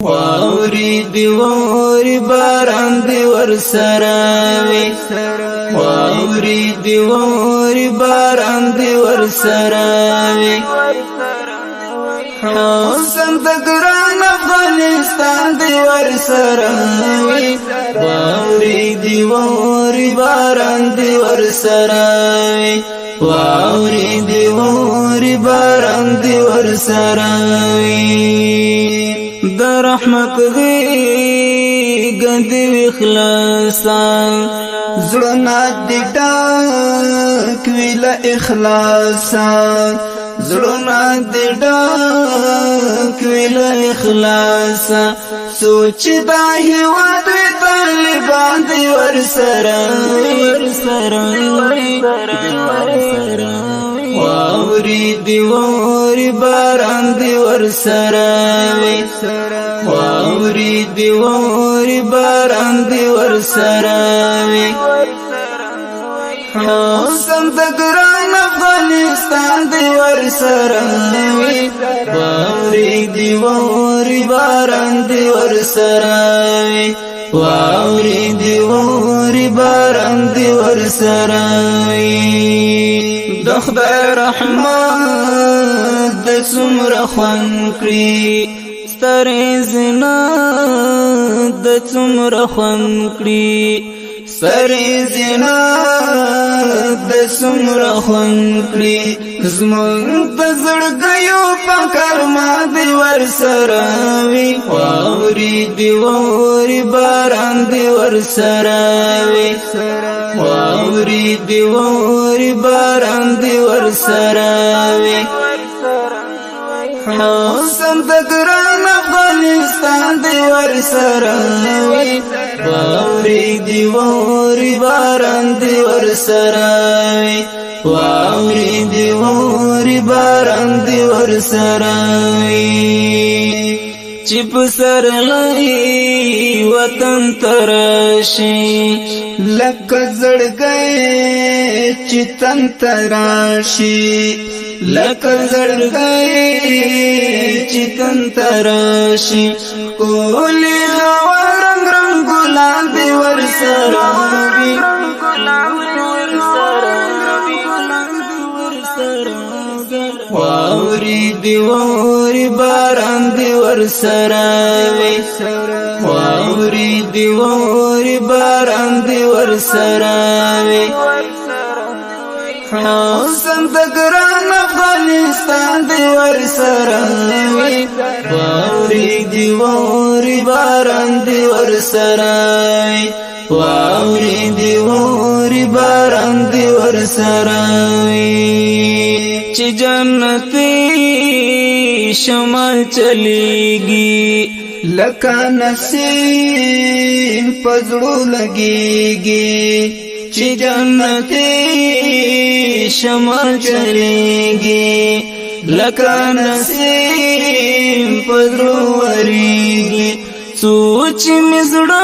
واوري دی ووري باران دی ور سره وي، واوري دی ووري باران دی ور سره وي. حسن د ګران افغانستان دی ور سره وي، واوري دی ووري باران دی ور سره وي، واوري دی ووري باران دی ور سره وي. د رحمت غیږ دی اخلاصا، زړونه دې ډک وي له اخلاصا، زړونه دې ډک وي له اخلاصا. سوچ دا هیواد طالبان دی ور سره، ور سره، ور سره. واوري دی ووري باران دی ور سره وي، واوري دی ووري باران دی ور سره وي. حسن د ګران افغانستان دی ور سره وي، واوري دی ووري باران دی ور سره وي، واوري دی ووري باران دی ور سره وي. د خدای رحمت د څومره خوند کړي، سترې زنا د څومره خوند کړي، سرې زنا د څومره خوند کړي. زمونږ د زړګیو په کرما دی ور سره وي، واوري دی ووري باران دی ور سره وي، واوري دی ووري باران دی ور سره وي. حسن د ګران افغانستان دی ور سره وي، واوري دی ووري باران دی ور سره وي، واوري دی ووري باران دی ور سره وي. چې پسرلی وطن ترشي، لکه زړګی چې تن تراشي، لکه زړګی چې تن تراشي. کولی هوا رنگ رنگ ګلان دی ور سره وي. واوري دی ووري باران دی ور سره وي، واوري دی ووري باران دی ور سره وي. حسن د ګران افغانستان دی ور سره وي، واوري دی ووري باران دی ور سره وي، واوري دی ووري باران دی ور سره وي. چې جنتی شمال چلیږي، لکه نسیم پزړو لګيږي، چې جنتی شمال چلیږي، لکه نسیم پزړو وریږي. سوچ مې زړه